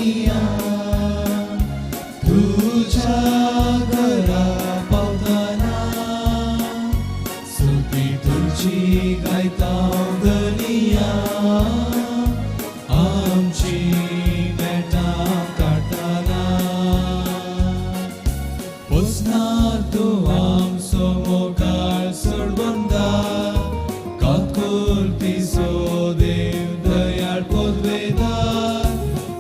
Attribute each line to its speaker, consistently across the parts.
Speaker 1: धनिया तुझ्या घरा पावतना स्तुती तुजी गायता धनिया आमची मेटां काडटना पोसना तूं आमचो मोगाळ सोडबंदार काकुळतीचो देव दयाळ पदवेदार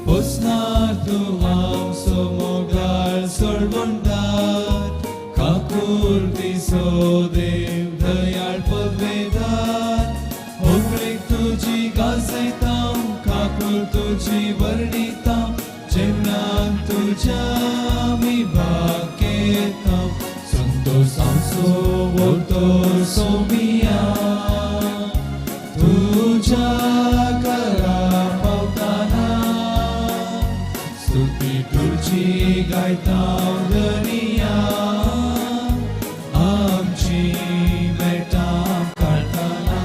Speaker 1: पोसना तूं आमचो मोगाळ सोडबंदार काकुळतीचो देव दयाळ पदवेदार होगळीक तुजी गाजयता काकूळ तुजी वर्णिता जेवणान तुज्या आमी भाग घेता संतोषांचो वरतो सोमिया तुझ्या घरा पावतना स्तुती तुजी गायता धनिया आमची मेटां काडटना.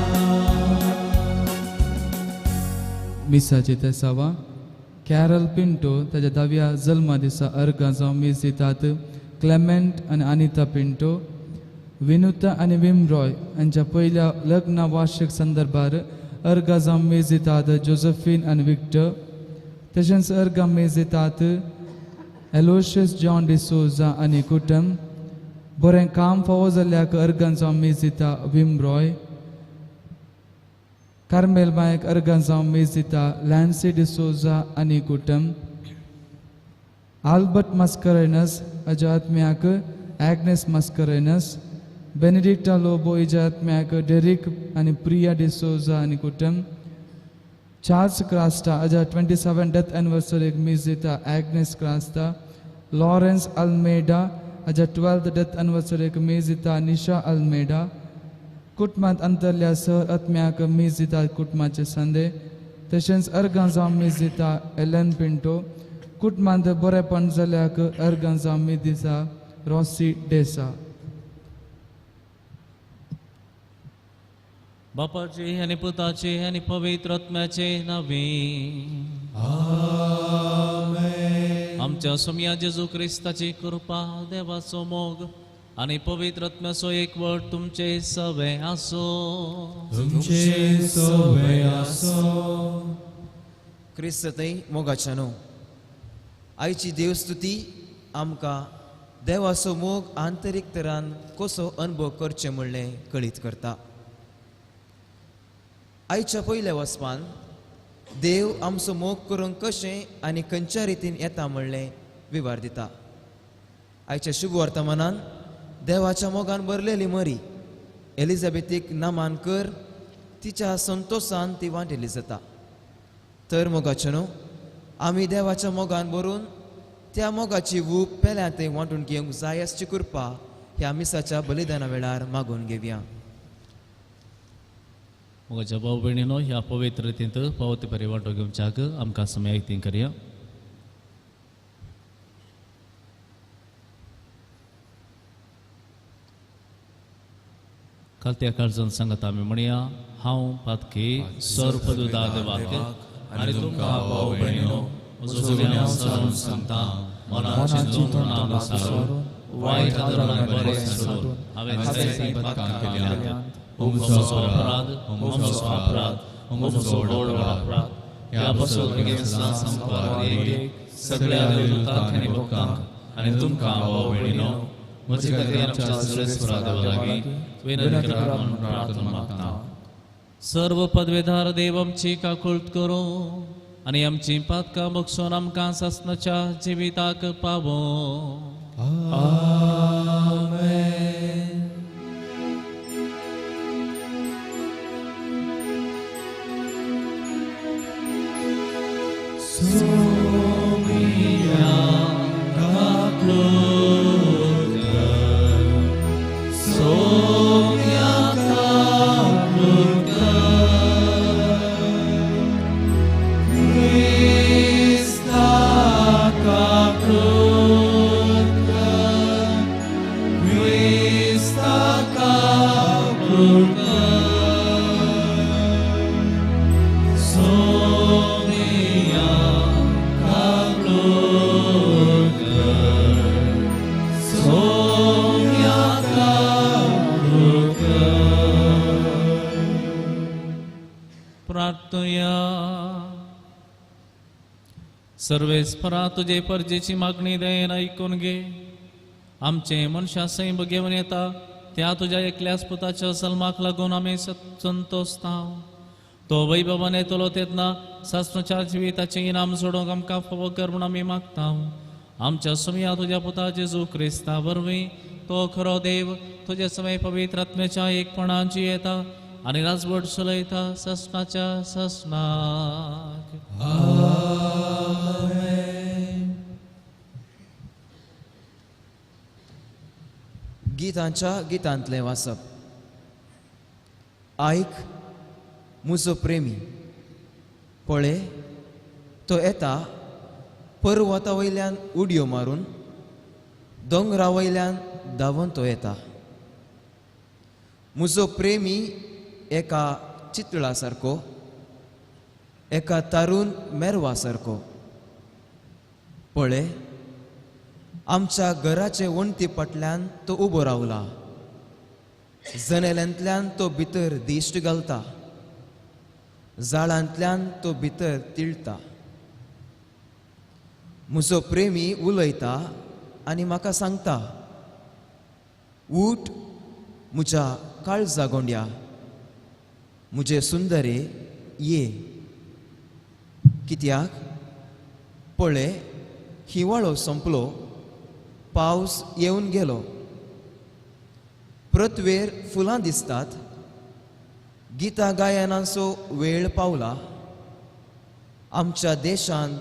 Speaker 2: मिसाचे तेसावा कॅरल पिंटो ताच्या दाव्या जल्मा दिसा अर्गां जावं मीस दितात क्लेमेंट आनी अनिता पिंटो विनुता आनी विमरॉय हांच्या पयल्या लग्न वार्षिक संदर्भार अर्गां जावं मीस दितात जोसेफीन आनी विक्टर तशेंच अर्गां मीस दितात एलोशियस जॉन डिसोजा आनी कुटुंब बरें काम फावो जाल्ल्याक अर्गां जावं मीस दिता विमरॉय कार्मेल बायक अर्गां जावं मीस दिता लॅन्सी डिसोजा आनी कुटुंब आल्बर्ट मस्करेनस हाज्या आत्म्याक एग्नेस मस्करेनस बेनेडिक्टा लोबो हिज्या आत्म्याक डेरिक आनी प्रिया डिसोजा आनी कुटुंब चार्ल्स क्रास्टा हाज्या 27 डेथ एनिवर्सरीक मीस दिता एग्नेस क्रास्टा लॉरेन्स अल्मेडा हाज्या 12th death एनिवर्सरीक मीस दिता निशा अल्मेडा कुटुंबांत अंतरल्या सर आत्म्याक मीस दिता कुटुंबाचे संदे तशेंच अर्गां जावं मीस दिता एलन पिंटो कुटुंबांत बरेपण जाल्याक अर्गां जावं मीस दिता रॉसी डेसा.
Speaker 3: बापाचे आनी पुताचे आनी पवित्र आत्म्याचे नावे
Speaker 1: आमेन.
Speaker 3: आमच्या सोमया जेजू क्रिस्ताची कृपा देवाचो मोग आनी पवित्र आत्म्याचो एकवट तुमचे सवे आसो.
Speaker 1: तुमचे सवे आसो.
Speaker 4: क्रिस्त थंय मोगाच्या न्हू आयची देवस्तुती आमकां देवाचो मोग आंतरीक तरान कसो अनुभव करचें म्हणलें कळीत करता. आयच्या पयल्या वचपान देव आमचो मोग करूंक कशें आनी खंयच्या रितीन येता म्हणलें विवार दिता. आयच्या शुभ वर्तमानान देवाच्या मोगान भरलेली मरी एलिझाबेथीक नामान कर तिच्या संतोशान ती वांटेली जाता. तर मोगाचें न्हू आमी देवाच्या मोगान भरून त्या मोगाची वूप पेल्या थंय वांटून घेवंक जाय आसची कृपा ह्या मिसाच्या बलिदाना वेळार मागून घेवया.
Speaker 3: मोगाच्या भाव भयणीनो ह्या पवित्र रितींत पावती परी वांटो घेवच्याक आमकां समय ती करया. खालत्या काळजान सांगता आमी म्हणया हांव पातकी सर्वपदुदा देवाक आनी तुमकां भाव भयणीनो म्हजो गुन्यांव सारून सांगता मनाची तोंडां सारून वायट आदरान बरें सारून हांवें जायतीं पातकां केल्यांत. म्हजो अपराध म्हजो अपराध म्हजो व्हड अपराध. ह्या पासून सांगपाक सगळ्या देवदूतांक आनी भक्तांक आनी तुमकां भाव भयणीनो म्हजे खातीर आमच्या सर्वेस्परा देवा लागीं विनंती करात म्हणून प्रार्थना मागता. सर्व पदवेधार देव आमची काकुळट करूं आनी आमची पातकां बक्षून आमकां सासणाच्या जिविताक पावो.
Speaker 1: आमेन. सोमिया काकुळट कर सोमिया काकुळट कर क्रिस्ता काकुळट कर. सोम्याक उपकार.
Speaker 3: प्रार्थया. सर्वेस्परा तुजे परजेची मागणी दयेन आयकून घे. आमचे मनशा सैम घेवन येता त्या तुज्या एकल्याच पुताच्या सल्माक लागून आमी संतोषता. तो वैभवान येतलो तेन्ना सासणाच्या जिविताचें इनाम सोडूंक आमकां फावो कर म्हूण आमी मागता. आमच्या सुमया तुज्या पुता जेजू क्रिस्ता वरवीं तो खरो देव तुजे समय पवित्र आत्म्याच्या एकपणाची येता आनी राजवट चलयता सासणाच्या सासणाक.
Speaker 4: गितांच्या गितांतलें वाचप. आयक म्हजो प्रेमी, पळय तो येता पर्वता वयल्यान उडयो मारून, दोंगरा वयल्यान धांवन तो येता. म्हजो प्रेमी एका चितळा सारको, एका तारून मेरवा सारको. पळय आमच्या घराचे वण्टी फाटल्यान तो उबो रावला, जनेलांतल्यान तो भितर दिश्ट घालता, जाळांतल्यान तो भितर तिळटा. म्हजो प्रेमी उलयता आनी म्हाका सांगता, उठ म्हज्या काळजा गोंड्या, म्हजे सुंदरे ये. कित्याक पळय हिवाळो सोंपलो, पावस येवन गेलो, पृथ्वेर फुलां दिसतात, गितां गायनांचो वेळ पावला, आमच्या देशांत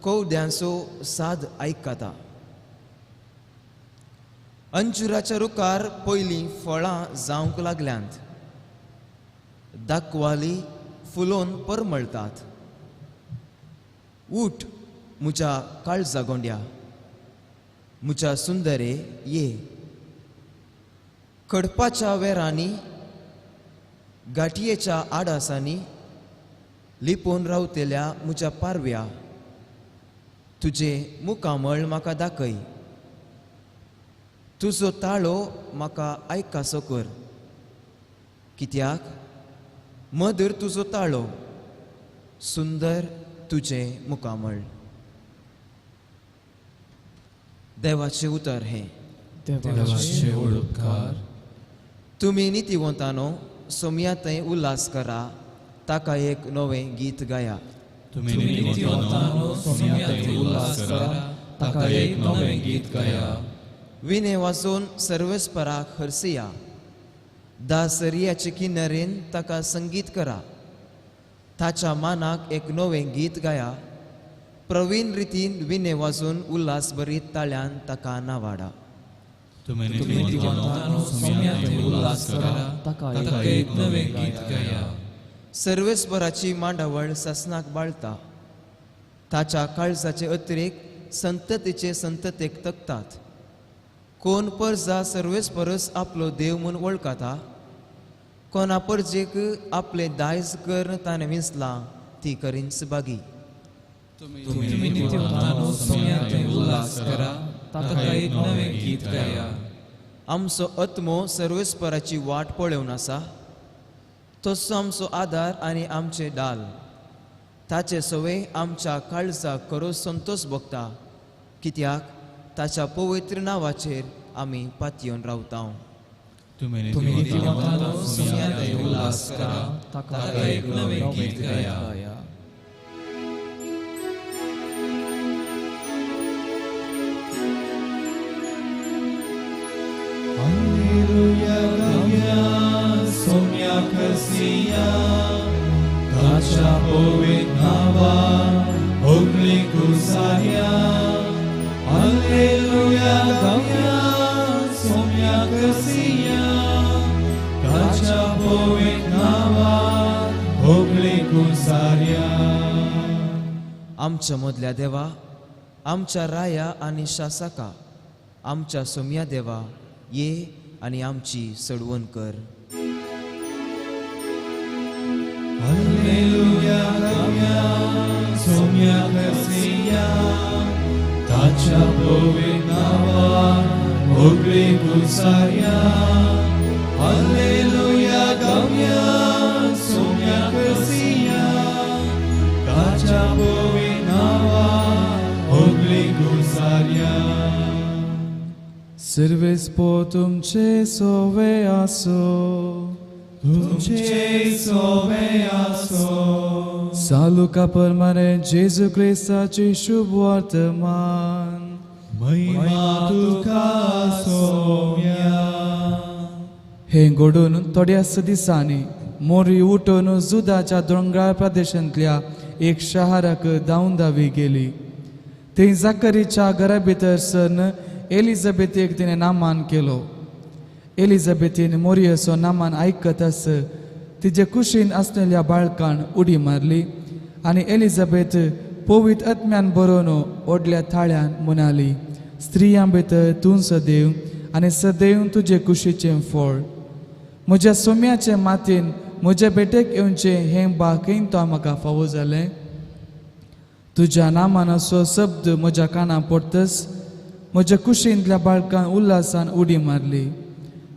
Speaker 4: कवद्यांचो साद आयकता. अंजुराच्या रुखार पयलीं फळां जावंक लागल्यांत, दाखवाली फुलोवन परमळटात. उठ म्हज्या काळजा गोंड्या, म्हज्या सुंदरे ये. कडपाच्या वेरांनी, गाठयेच्या आडासांनी लिपोवन रावतल्या म्हज्या पारव्या, तुजें मुखामळ म्हाका दाखय, तुजो ताळो म्हाका आयकासो कर. कित्याक मधुर तुजो ताळो, सुंदर तुजें मुखामळ. देवाचें उतर हें.
Speaker 1: देवाचे उपकार.
Speaker 4: तुमी नितिवंतानो सोम्या थंय उल्हास करा, ताका एक नवें गीत गाया.
Speaker 1: तुमी नितिवंतानो सोम्या थंय उल्हास करा, ताका एक नवें गीत गाया.
Speaker 4: विणे वाजोवन सर्वेस्पराक हरसिया, दासरियाचे किनारेन ताका संगीत करा. ताच्या मानाक एक नवें गीत गाया, प्रवीण रितीन विणे वाजोवन उल्हास भरीत ताळ्यान ताका नावाडा.
Speaker 1: तुमी नितिवंतानो सोम्या थंय उल्हास करा, ताका एक नवें गीत गाया.
Speaker 4: सर्वेस्पराची मांडावळ सासणाक बाळता, ताच्या काळजाचे अतिरेक संततीचे संततेक तकतात. कोण परजा सर्वेस्परस आपलो देव म्हूण वळखता, कोणा परजेक आपले दायज करून ताणें विंचलां ती करींच बागी.
Speaker 1: तुमी नितिवंतानो सोम्या थंय उल्हास करा, ताका एक नवें गीत गाया.
Speaker 4: आमचो आत्मो सर्वेस्पराची वाट पळोवन आसा, तसो आमचो आदार आनी आमचे डाल. ताचे सवे आमच्या काळजाक खरो संतोष भोगता, कित्याक ताच्या पवित्र नांवाचेर आमी पातयेवन रावता.
Speaker 1: तुमी नितिवंतानो सोम्या थंय उल्हास करा, ताका एक नवें गीत गाया. Alleluia गाया सोम्या कसिया, ताच्या पवित्र नांवान होगली कुसाया. Alleluia गाया सोम्या कसिया, ताच्या पवित्र नांवान होगली कुसाया.
Speaker 4: आमच्या मदल्या देवा, आमच्या राया आनी शासका, आमच्या सोम्या देवा, ये आनी आमची सडवण कर.
Speaker 1: Alleluia गाया सोम्या कसिया, ताच्या पवित्र नांवान होगळी गुसार्या हालेलुया गावया सोम्या कसिया ताच्या बोवी नावा होगळी गुसार्या.
Speaker 2: सर्वेस पो तुमचे सोवे आसो
Speaker 1: तुमचे सोवे आसो.
Speaker 2: सालुका परमाने जेजू क्रिस्ताची शुभ वर्तमान.
Speaker 1: महिमा तुका सोम्या.
Speaker 2: हे घडून थोड्याच दिसांनी मोरी उठून जुदाच्या दोंगराळ प्रदेशांतल्या एक शहराक धांवन धावी गेली. थंय जाकरीच्या घरा भितर सरन एलिझाबेथीक तिणें नामान केलो. एलिझाबेथीन मोरियेचो नामान आयकतच तिजे कुशीन आसलेल्या बाळकान उडी मारली आनी एलिझाबेथ पवित्र आत्म्यान बरोवन व्हडल्या थाळ्यान म्हणाली, स्त्रियां भितर तूं सदैव आनी सदैव तुजे कुशीचें फळ. म्हज्या सोम्याचे मातयेन म्हजे भेटेक येवचें हें बाकय तो म्हाका फावो जालें. तुज्या नामानाचो शब्द म्हज्या कानां पडतच म्हज्या कुशींतल्या बाळकान उल्हासान उडी मारली.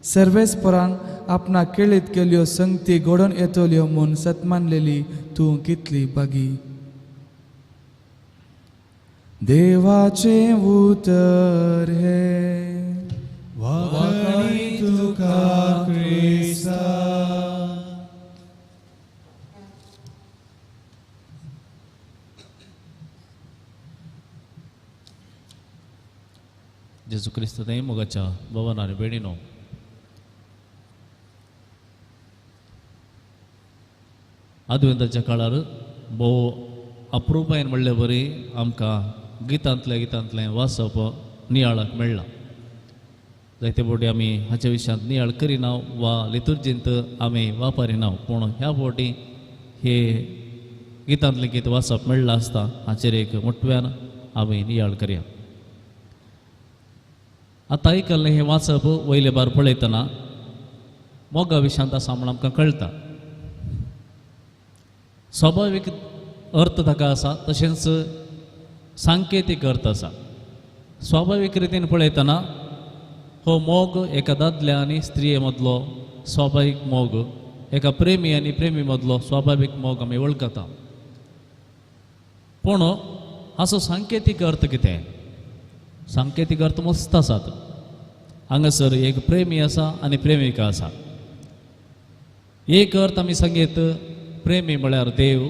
Speaker 2: सर्वेस्परान आपणाक केळीत केल्यो संगती घडोवन येतल्यो म्हूण सतमानलेली तूं कितली बागी. देवाचें उतर हें.
Speaker 1: वाखाणी तुका क्रिस्ता.
Speaker 3: जेजू क्रिस्त थंय मोगाच्या भवन आनी भयणीनो, आदवेंताच्या काळार भोव अप्रुपायन म्हणले बरी आमकां गितांतलें गितांतलें वाचप नियाळाक मेळ्ळां. जायते फावटी आमी हाच्या विशयांत नियाळ करिना वा लितुर्जींत आमी वापरिना, पूण ह्या फावटी हे गितांतलें गीत वाचप मेळ्ळां आसता हाचेर एक मोटव्यान आमी नियाळ करया. आतां आयकल्लें हें वाचप वयले बार पळयतना मोगा विशयांत आसा म्हूण आमकां कळटा. स्वाभावीक अर्थ ताका आसा तशेंच सांकेतीक अर्थ आसा. स्वाभावीक रितीन पळयतना हो मोग एका दादल्या आनी स्त्रिये मदलो स्वाभावीक मोग, एका प्रेमी आनी प्रेमी मदलो स्वाभावीक मोग आमी वळखता. पूण हाचो सांकेतीक अर्थ कितें? सांकेतीक अर्थ मस्त आसात. हांगासर एक प्रेमी आसा आनी प्रेमिका आसा. एक अर्थ आमी सांगीत प्रेमी म्हळ्यार देव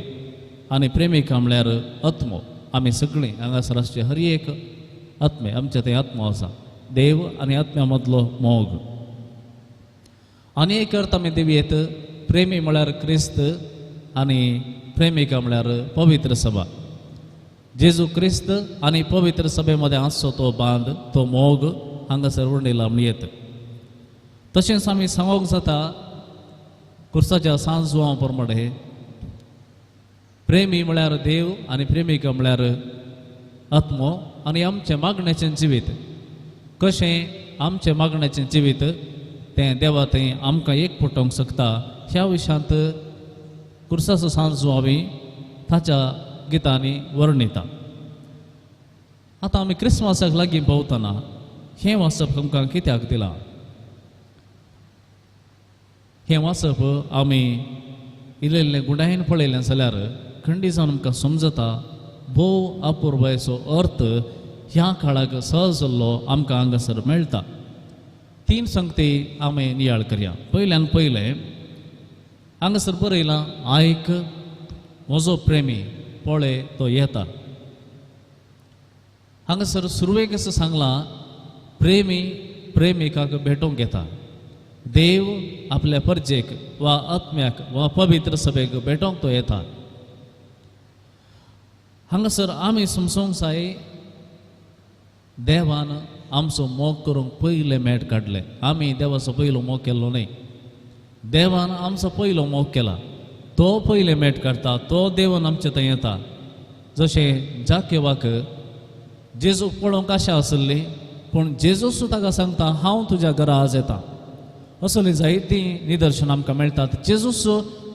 Speaker 3: आनी प्रेमिका म्हळ्यार आत्मो. आमी सगळीं हांगासर आसचे हर एक आत्मे, आमचे थंय आत्मो आसा, देव आनी आत्म्या मदलो मोग. आनी एक अर्थ आमी दिवयेत प्रेमी म्हळ्यार क्रिस्त आनी प्रेमिका म्हळ्यार पवित्र सभा. जेजू क्रिस्त आनी पवित्र सभे मदें आसचो तो बांद, तो मोग हांगासर वर्णिला म्हण येत. तशेंच आमी सांगूंक जाता कुर्साच्या सांजवां प्रमाणे प्रेमी म्हळ्यार देव आनी प्रेमिका म्हळ्यार आत्मो. आनी आमचें मागण्याचें जिवीत कशें, आमचें मागण्याचें जिवीत तें देवा थंय आमकां एक पटोवंक शकता. ह्या विशयांत कुर्साचो सांजो आमी ताच्या गितांनी वर्णिता. आतां आमी क्रिस्मसाक लागीं पावतना हें वाचप आमकां कित्याक दिलां? हें वाचप आमी इल्लें इल्लें गुणायेन पळयलें जाल्यार खंडीत जावन आमकां समजता भोव अपुरबायेचो अर्थ ह्या काळाक सहज जाल्लो आमकां हांगासर मेळटा. तीन संगती आमी नियाळ करया. पयल्यान पयलें हांगासर बरयलां, आयक म्हजो प्रेमी पळय तो येता. हांगासर सुरवेक असो सांगलां प्रेमी प्रेमिकाक भेटोवंक येता. देव आपल्या परजेक वा आत्म्याक वा पवित्र सभेक भेटोवंक तो येता. हांगासर आमी समजूंक जाय देवान आमचो मोग करूंक पयलें मेट काडलें. आमी देवाचो पयलो मोग केल्लो न्हय, देवान आमचो पयलो मोग केला. तो पयलें मेट काडटा, तो देवान आमचे थंय येता. जशें जाकेवाक जेजूक पळोवंक आशा आसली, पूण जेजूस ताका सांगता हांव तुज्या घरा आज येता. असली जायतीं निदर्शनां आमकां मेळटात. जेजूस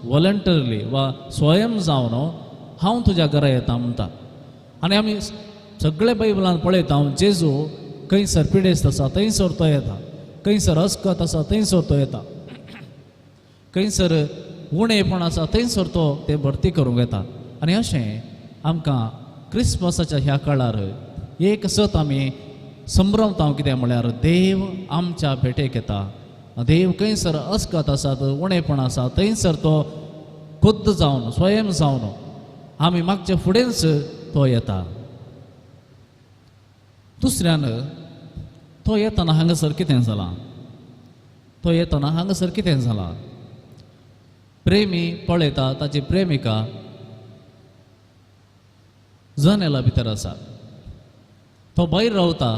Speaker 3: वॉलंटरली वा स्वयं जावन हांव तुज्या घरा येता म्हणटा. आनी आमी सगळे बायबलान पळयता जेजू खंयसर पिडेस्त आसा थंयसर तो येता, खंयसर अस्कत आसा थंयसर तो येता, खंयसर उणेपण आसा थंयसर तो ते भरती करूंक येता. आनी अशें आमकां क्रिसमसाच्या ह्या काळार एक सत आमी संभ्रमता कितें म्हळ्यार देव आमच्या भेटेक येता. देव खंयसर अस्कत आसात उणेपण आसा थंयसर तो खुद्द जावन स्वयं जावन आमी मागचे फुडेंच तो येता. दुसऱ्यान तो येताना हांगासर कितें जालां, तो येताना हांगासर कितें जालां, प्रेमी पळयता ताची प्रेमिका जनेला भितर आसा, तो भायर रावता,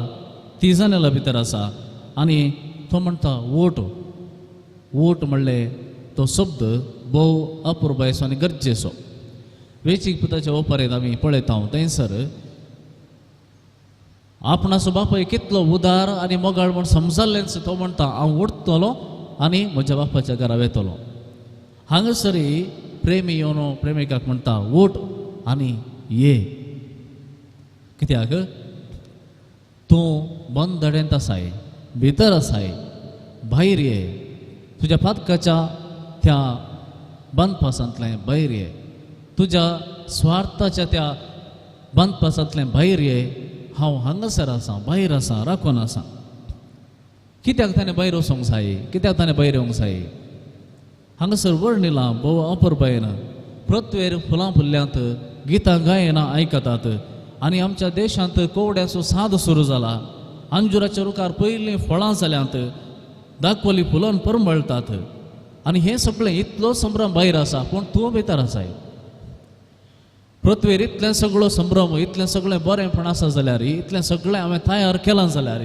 Speaker 3: ती जनेला भितर आसा आनी तो म्हणटा वोट. वोट म्हणलें तो शब्द भोव अपुरबायेचो आनी गरजेचो. वेचीक पुताच्या ओपरेंत आमी पळयता थंयसर आपणाचो बापूय कितलो उदार आनी मोगाळ म्हूण समजल्लेंच तो म्हणटा हांव उठतलो आनी म्हज्या बापाच्या घरा वेतलो. हांगासरी प्रेमी येवन प्रेमिकाक म्हणटा उठ आनी ये, कित्याक तूं बंद धडेंत आसाय, भितर आसाय, भायर ये, तुज्या पातकाच्या त्या बंदपासांतलें भायर ये, तुज्या स्वार्थाच्या त्या बंदपासांतलें भायर ये, हांव हांगासर आसा, भायर आसा, राखून आसा. कित्याक ताणें भायर वचूंक जाय, कित्याक ताणें भायर येवंक जाय? हांगासर वर्णिलां भोव अपुरबायेन पृथ्वेर फुलां फुल्ल्यांत गितां गायनां आयकतात आनी आमच्या देशांत कोवड्याचो साद सुरू जाला. अंजुराच्या रुखार पयलीं फळां जाल्यांत, दाखवली फुलां परमळटात आनी हें सगळें इतलो संभ्रम भायर आसा पूण तूं भितर आसाय. पृथ्वेर इतलें सगळो संभ्रम, इतलें सगळें बरेंपण आसा जाल्यार, इतलें सगळें हांवें तयार केलां जाल्यार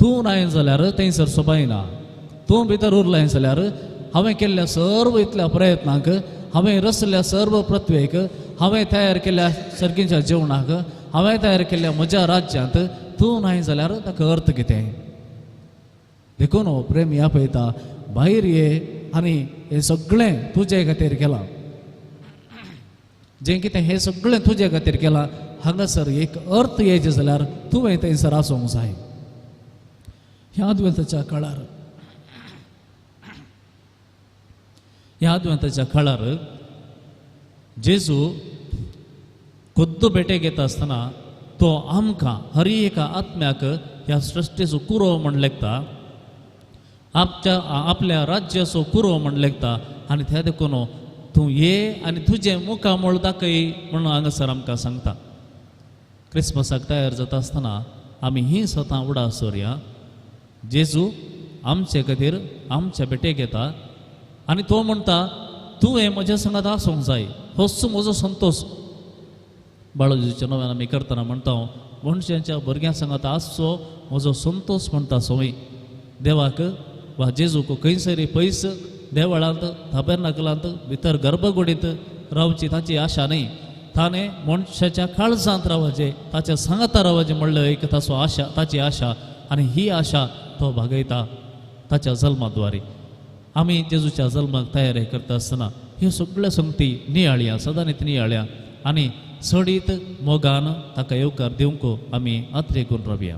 Speaker 3: तूं नाय जाल्यार थंयसर सोबायना. तूं भितर उरलें जाल्यार हांवें केल्ल्या सर्व इतल्या प्रयत्नांक, हांवें रचल्ल्या सर्व पृथ्वेक, हांवें तयार केल्ल्या सर्गीच्या जेवणाक, हांवें तयार केल्ल्या म्हज्या राज्यांत तूं नाय जाल्यार ताका अर्थ कितें? देखून हो प्रेम आपयता भायर ये आनी हें सगळें तुजे खातीर केलां, जें कितें हें सगळें तुजे खातीर केलां, हांगासर एक अर्थ येयचें जाल्यार तुवें थंयसर आसूंक जाय. ह्या दुयेंताच्या काळार, ह्या दुयेंताच्या काळार जेजू खुद्द भेटेक येता आसतना तो आमकां हर एका आत्म्याक ह्या सृश्टीचो कुरो म्हण लेखता, आपच्या आपल्या राज्याचो कुरो म्हण लेखता आनी त्या देखून तूं ये आनी तुजें मुखामळ दाखय म्हणून हांगासर आमकां सांगता. क्रिसमसाक तयार जाता आसतना आमी ही स्वता उडास दवरया, जेजू आमचे खातीर आमच्या भेटेक येता आनी तो म्हणटा तुवें म्हज्या संगात आसूंक जाय, होच म्हजो संतोश. बाळोजीच्या नव्यान आमी करतना म्हणटा मनशांच्या भुरग्यां संगात आसचो म्हजो संतोश म्हणटा सोंवी. देवाक वा जेजूक खंयसरी पयस देवळांत ताबेर्नाकलांत भितर गर्भगुडींत रावची ताची आशा न्ही, ताणें मनशाच्या काळजांत रावचें, ताच्या सांगाता रावचें म्हणलें एक ताचो आशा, ताची आशा आनी ही आशा तो भागयता ताच्या जल्माद्वारे. आमी जेजूच्या जल्माक तयारी करता आसतना ह्यो सगळ्यो संगती नियाळया, सदांच नियाळया आनी चडीत मोगान ताका येवकार दिवंक आमी आत्रेकून रावया.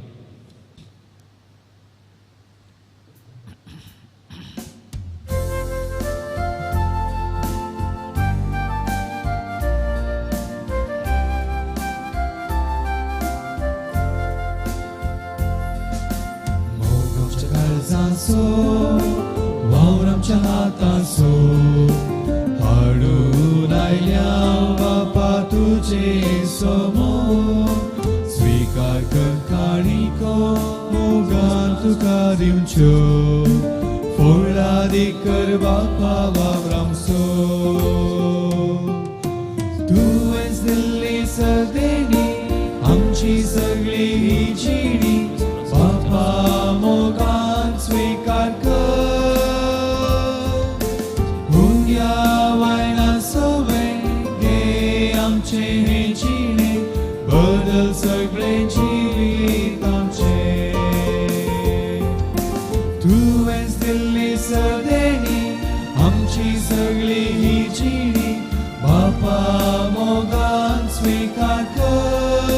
Speaker 1: वावर आमच्या हाताचो हाडून आयल्या बापा तुजे समोर, स्विकार कर काणिको मोगान तुका दिवच्यो, फोळादी कर बापा वावर आमचो. तुवेंच दिल्ली सदेणी आमची सगळी ही जिणी, बापा मोगान स्विकार कर. हुंग्या वायना सवे घे आमचे हे जिणे, बदल सगळे जिवीत आमचे. तुवेंच दिल्ली सदेणी आमची सगळी ही जिणी, बापा मोगान स्विकार कर.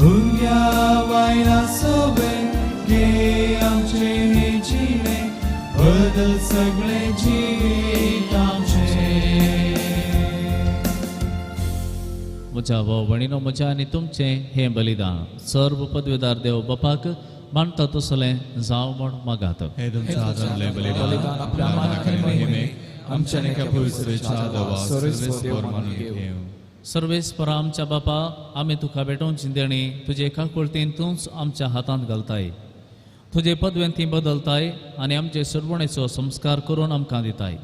Speaker 1: हुंग्या घे आमचे हे जिणे, बदल सगळे जिवीत आमचे.
Speaker 3: म्हज्या भाव भयणीनो, म्हज्या आनी तुमचें हें बलिदान सर्व पदवीदार देव बापाक मानता तसलें जावं म्हूण मागात.
Speaker 1: हे तुमच्या हातांतलें बलिदान आपल्या मानाक आनी महिमेक आमच्या एका पवित्रेच्या देवा सर्वेस्पर मानून घेवं.
Speaker 3: सर्वेस्परा आमच्या बापा, आमी तुका भेटोवची देणी तुजे काकुळतीन तूंच आमच्या हातांत घालताय. तुजे पदवेन ती बदलताय आनी आमचे सरवणेचो संस्कार करून आमकां दिताय.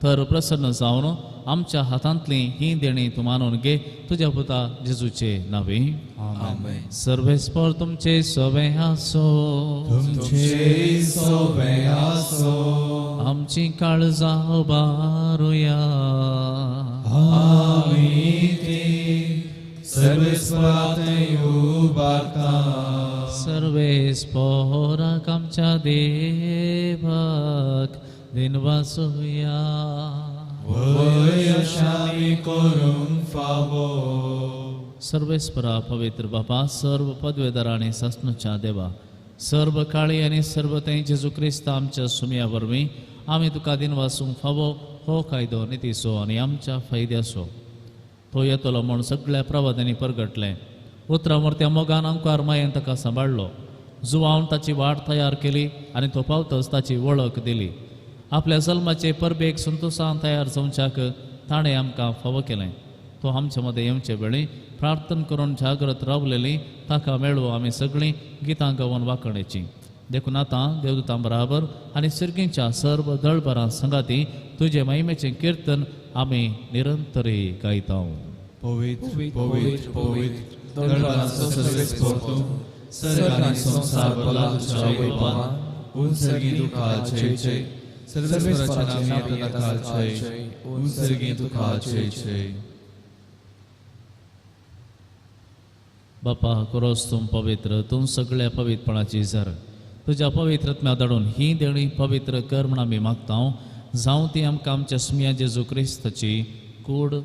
Speaker 3: तर प्रसन्न जावन आमच्या हातांतली ही देणी तूं मानून घे तुज्या पुता जेजूचे नांवे.
Speaker 1: आमेन.
Speaker 3: सर्वेस्पर तुमचे सवे आसो.
Speaker 1: तुमचे सवे आसो.
Speaker 3: आमची काळजां उबारुया.
Speaker 1: आमी ती सर्वेस्परा थंय उबारता.
Speaker 3: सर्वेस्पराक आमच्या देवाक दिनवासुया.
Speaker 1: वय अशांनी करूंक फावो.
Speaker 3: सर्वेस्परा पवित्र बापा, सर्व पदवेदार आनी सासणूच्या देवा, सर्व काळी आनी सर्व थंय जेजू क्रिस्त आमच्या सुमया वरवीं आमी तुका दिनवासूंक फावो हो कायदो नितीचो आनी आमच्या फायद्याचो. तो येतलो म्हूण सगळ्या प्रवादांनी परगटलें. उतरां मोरत्या मोगान आमकार मायेन ताका सांबाळ्ळो. जुवावन ताची वाट तयार केली आनी तो पावतच ताची वळख दिली. आपल्या जल्माचे परबेक संतोशान तयार जावच्याक ताणें आमकां फावो केलें. तो आमच्या मदें येवचे वेळी प्रार्थना करून जागृत रावलेली ताका मेळूं आमी सगळीं गितां गावन वांकणेची. देखून आतां देवदूतां बराबर आनी सिर्गींच्या सर्व दळभरां संगाती तुजे महिमेचें किर्तन आमी निरंतरी गायता.
Speaker 1: पवित्र पवित्र पवित्र दळभरांचो सर्वेस्पर तूं, सर्ग आनी संवसार भरला तुज्या वैभवान. उंचगी तुका जय जय, सर्वेस्पराच्या नांवान येता ताका जय, उंचगी तुका जय जय.
Speaker 3: बापा कोरोस तूं पवित्र, तूं सगळ्या पवित्रपणाची जर तुज्या पवित्रत्म्या धाडून ही देणी पवित्र कर म्हूण आमी मागता. जावं ती आमकां आमच्या सुमया जेजू क्रिस्ताची कूड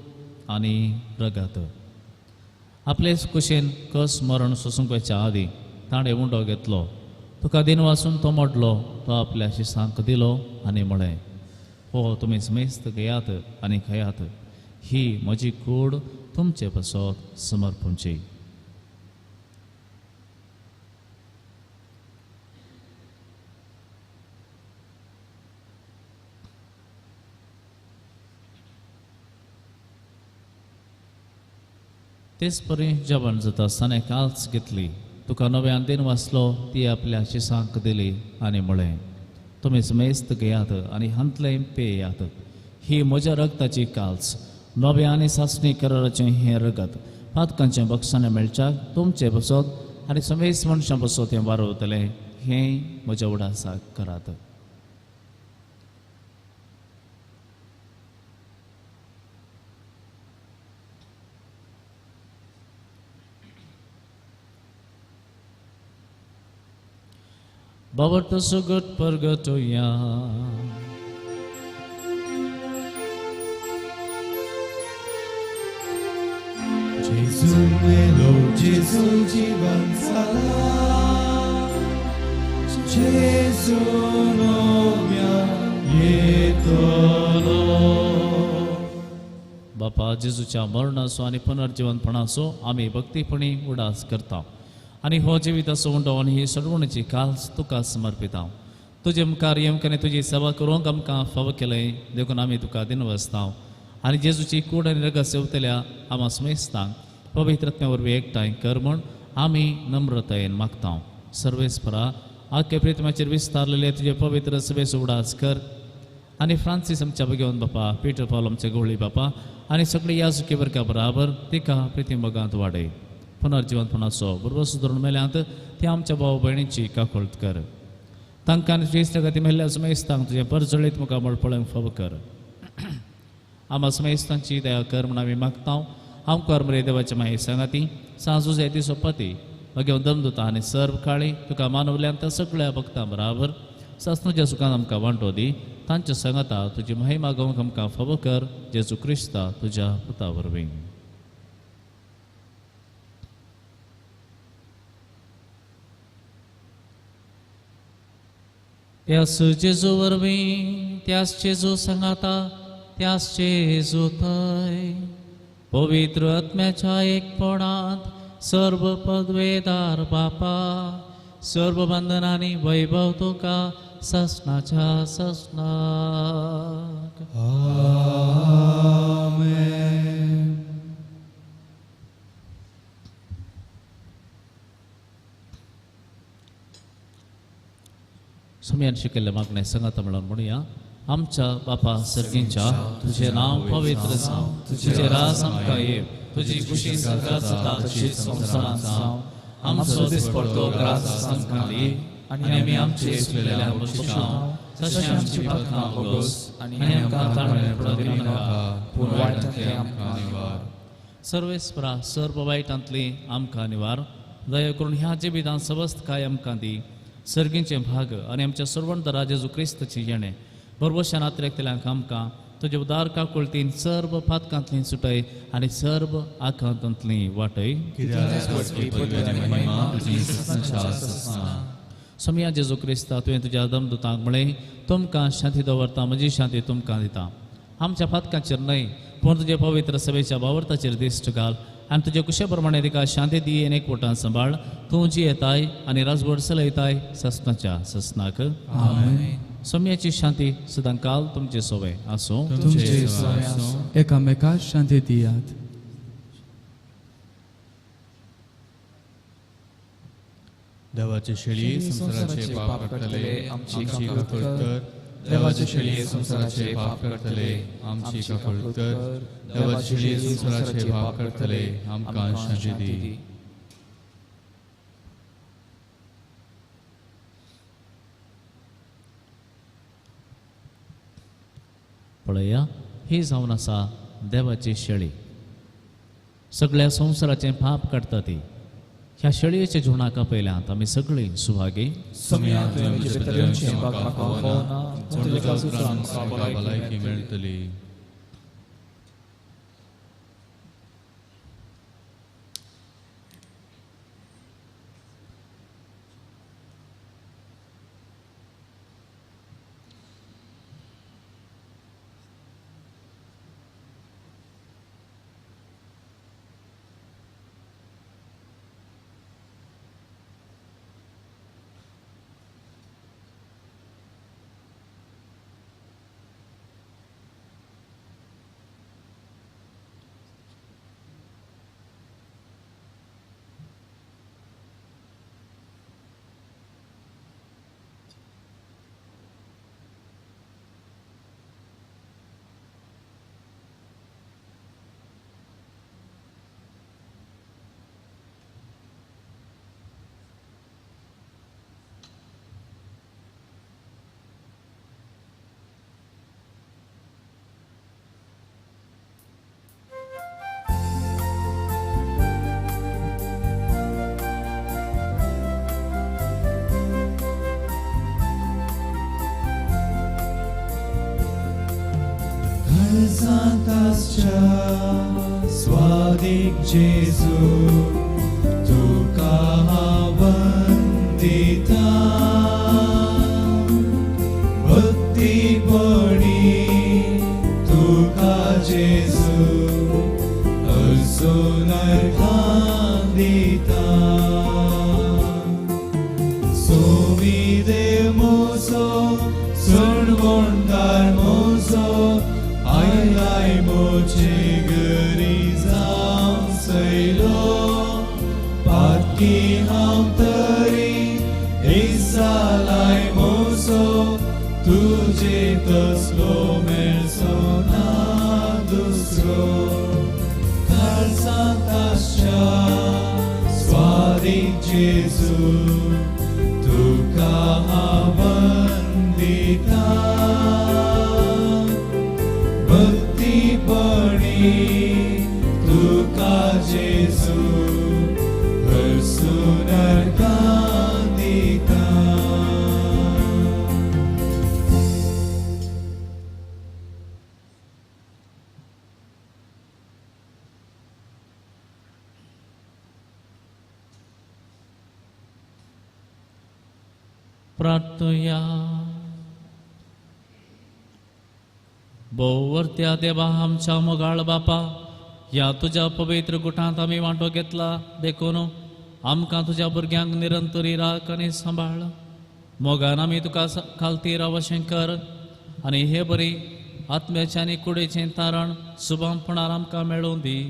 Speaker 3: आनी रगात. आपलेच कुशेन कस मरण सोसूंक वचच्या आदीं ताणें उंडो घेतलो, तुका दिनवासून तो मोडलो, तो आपल्या शिसांक दिलो आनी म्हळें, हो तुमी समेस्त घेयात आनी खायात, ही म्हजी कूड तुमचे पासत समर्पणची. तेच परी जेवण जाता आसतना काल्स घेतली, तुका नव्यान दिन वाचलो, ती आपल्या शिसांक दिली आनी म्हळें, तुमी समेस्त घेयात आनी हांतलें पेयात, ही म्हज्या रगताची काल्स, नव्या आनी सासणी कराराचें हें रगत पातकांचें बक्षाणें मेळच्याक तुमचें बसत आनी समेस्त मनशां बसत हें वारवतलें, हें म्हज्या उडासाक करात. बाबा सुगट परगटोया.
Speaker 1: जेजू मेलो, जेजू जीवन जाला, जेजू नव्या येतलो.
Speaker 3: बापा जेजूच्या मरणाचो आनी पुनर्जीवनपणाचो आमी भक्तीपणी उडास करता आनी हो जिविताचो उंडो आनी ही सडवणीची काल्स तुका समर्पिता. तुजे मुखार येवंक आनी तुजी सेवा करूंक आमकां फावो केलें देखून आमी तुका दिनवसता आनी जेजूची कूड आनी रगत सेवतल्या आमा समेस्तांक पवित्रत्म्या वरवीं एकठांय कर म्हूण आमी नम्रतायेन मागता. सर्वेस्परा आख्या प्रितमाचेर विस्तारलेले तुजे पवित्र सभेचो उडास कर आनी फ्रांसीस आमच्या भगवंत बापा, पीटर पावल आमच्या गवळी बापा आनी सगळी याजुकी वर्गा बराबर तिका प्रितीमोगांत वाडय. पुनर्जिवंतपणाचो भरवंसो धरून मेल्यांत ते आमच्या भाव भयणीची काकळत कर. तांकां आनी क्रिस्ता खातीर मेल्ल्या समेस्तांक तुजें परजळीत मुखामळ पळोवंक फावो कर. आमा समेस्तांची दया कर म्हूण आमी मागता. आमकार मरे देवाच्या माये सांगाती सांजू दिसो पती भगवंत दमदुता आनी सर्व काळी तुका मानवल्यान त्या सगळ्या भक्तां बराबर सासणूच्या सुखान आमकां वांटो दी. तांच्या सांगाता तुजी महिमा गावंक आमकां फावो कर जेजू क्रिस्ता तुज्या पुता वरवीं. त्यास जेजू वरवीं, त्यास जेजू सांगाता, त्यास जेजू थंय पवित्र आत्म्याच्या एकपणांत सर्व पदवेदार बापा, सर्व बंधनांनी वैभव तुका ससनाच्या ससनाक.
Speaker 1: आमेन.
Speaker 3: सुम्यान शिकयल्लें मागणें सांगाता म्हणून म्हणुया. आमच्या बापा सर्गींच्या, तुझें नांव पवित्र जावं, तुजें राज आमकां येवं, तुजी खुशी स्वर्गांत जाता तशीच संवसारांत जावं. आमचो दिसपडतो ग्रास आमकां दी आनी आमी आमचे चुकलेल्यांक बक्षितांव तशें आमची पातकां भोगोस आनी आमकां ताळमेळ पडूंक दिनाका, पूण वायटांतलें आमकां निवार. सर्वेस्परा सर्व वायटांतली आमकां निवार. दया करून ह्या जिवितांत सवस्तकाय आमकां दी. सर्गींचे भाग आनी आमच्या सर्वंत जेजू क्रिस्ताची येणें बरबशान आत्रेकतल्यांक आमकां तुजे उदार काकुळतीन सर्व पातकांतली सुटय आनी सर्व आकांतांतली वाटय. सोमया जेजू क्रिस्ता, तुवें तुज्या दमदुतांक म्हळें, तुमकां शांती दवरता, म्हजी शांती तुमकां दिता. आमच्या पातकांचेर न्हय पूण तुजे पवित्र सभेच्या बावरताचेर दिश्ट घाल आनी तुजे कुशे प्रमाणे तिका शांती दी आनी एकवटान सांबाळ. तूं जी येताय आनी राजवट चलयताय ससनाच्या ससनाक. सोम्याची शांती सदांकाल तुमचे सोवे आसूं.
Speaker 2: एकामेका शांती दियात.
Speaker 1: देवाचे शेळी संवसाराचे पाप काडटले, आमची काकूळ कर. देवाचे शेळी संवसाराचे पाप काडटले, आमची काकूळ कर. देवाचे शेळी संवसाराचे पाप काडटले, आमकां शांती दी.
Speaker 3: पळया, ही जावन आसा देवाची शेळी, सगळ्या संवसाराचें पाप काडटा ती. ह्या शेळयेच्या जिवनाक पयल्यांत आमी सगळीं सुभागी.
Speaker 1: मेळटली.
Speaker 5: स्वादीक जेजू तुका हांव वंदिता, भक्तीपणी तुका जेजू हरसून अर्घां दिता. सोमी देव मोसो सणवणदार मोसो आयलाय मोचे घरी जावन सयलो, पातकी हांव तरी इसालाय मोसो तुजे तसलो मेळचो ना दुसरो. काळजांत आसच्या स्वादीक जेजू तुका हांव वंदिता, भक्तीपणी तुका जेजू हरसून अर्घां दिता.
Speaker 3: प्रार्थया. भोववर्त्या देवा आमच्या मोगाळ बापा, ह्या तुज्या पवित्र गुटांत आमी वांटो घेतला देखून आमकां तुज्या भुरग्यांक निरंतरी राख आनी सांबाळ. मोगान आमी तुका खालती रावशें कर आनी हे बरी आत्म्याचें आनी कुडीचें तारण सुबामपणार आमकां मेळोवन दी.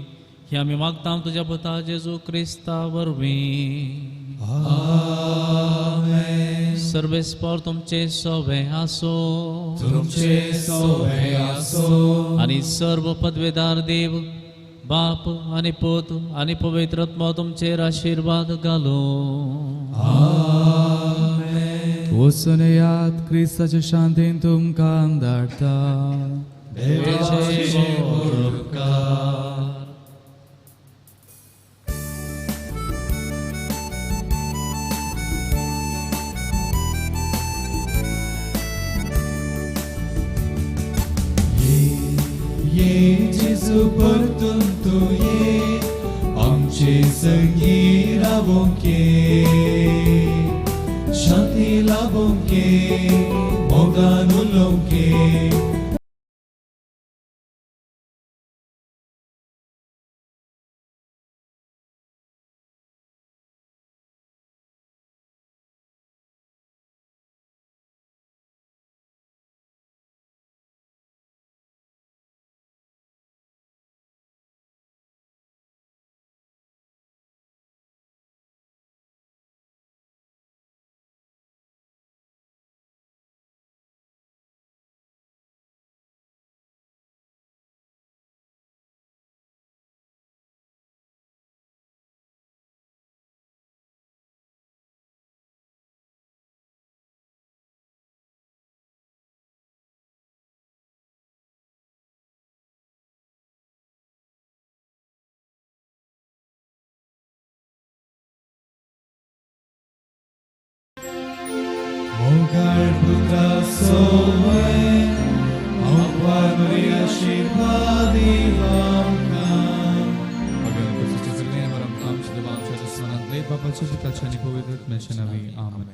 Speaker 3: हे आमी मागता तुज्या पुता जेजू क्रिस्ता वरवीं.
Speaker 5: आमेन.
Speaker 3: सर्वेस्पर तुमचे सोवे आसो,
Speaker 5: तुमचे सोवे आसो.
Speaker 3: आनी सर्व पदवेदार देव बाप आनी पूत आनी पवित्र आत्मो तुमचेर आशिर्वाद घालूं.
Speaker 5: आमेन.
Speaker 2: वचून येयात, क्रिस्ताचे शांतीन तुमकां धाडटा.
Speaker 5: देवाचे उपकार. ये जेजू परतून तूं ये, आमचे संगी रावोंक ये, शांती लाभोंक ये, मोगान उलोवंक ये. मोगाळ पुता सोवे, हांव बरी आशिर्वाद आमकां.
Speaker 1: बापाच्या पुताच्या आनी पवित्र आत्म्याच्या नांवी. आमेन.